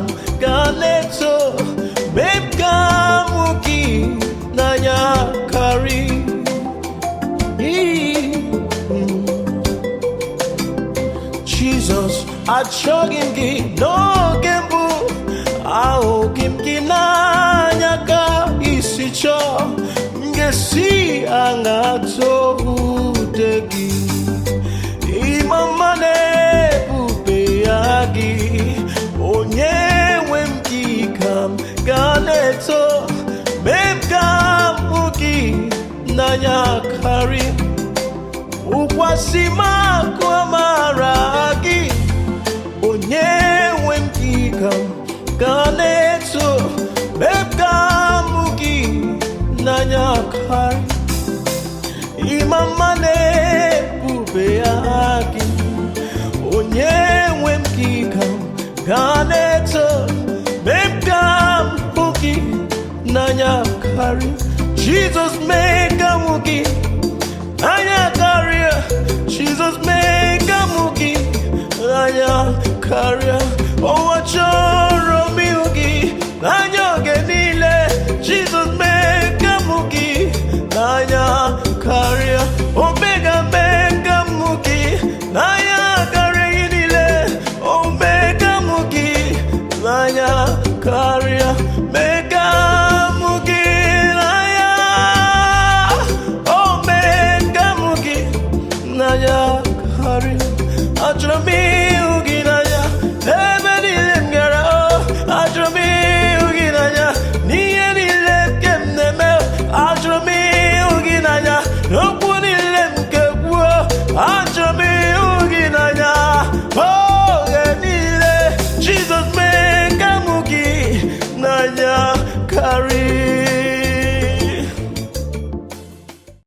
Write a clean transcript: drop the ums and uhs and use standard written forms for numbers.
m ga na-eto, mee m ka m hụ gị n'anya karị. Jizọs, achọghị m gị n'oge mbụ, ahụghị m gị n'anya ka isi chọọ. M ga-esi aṅa too ude gị, ịma mma na-ebube ya gị? Onye nwe m, gị ka m ga na-eto, mee m ka m hụ gị n'anya karị. Wụkwasị m akụ amara gị, onye nwe m, gị ka m ga na-eto, mee m ka m hụ gị n'anya karị. Ịma mma na-ebube ya gị, onye nwe m, gị ka m ga na-eto, mee m ka m hụ gị n'anya karị. Jizọs, mee ka m hụ gị n'anya karịa. Jizọs, mee ka m hụ gị n'anya karịa. Ụwa chọrọ m ịhụ gị n'anya oge niile. Jizọs, mee ka m hụ gị n'anya karịa. Omega, mee ka m hụ gị n'anya karịa ihe niile. O mee ka m hụ gị n'anya karịa. Mee ka m hụ gị n'anya. O mee ka m hụ gị n'anya karịa. Achọrọ m